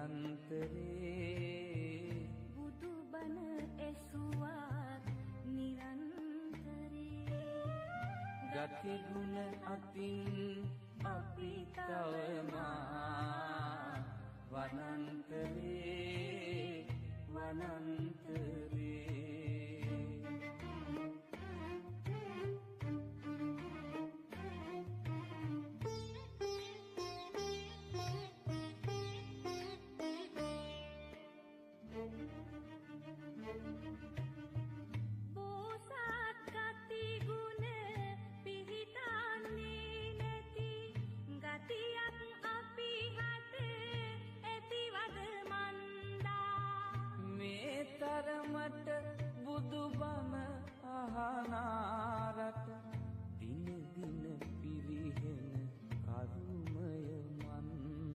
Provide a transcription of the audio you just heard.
නිරන්තරේ. බුදු බණ ඇසුවත් නිරන්තරේ. ගති ගුණ අතින් අපි තවමා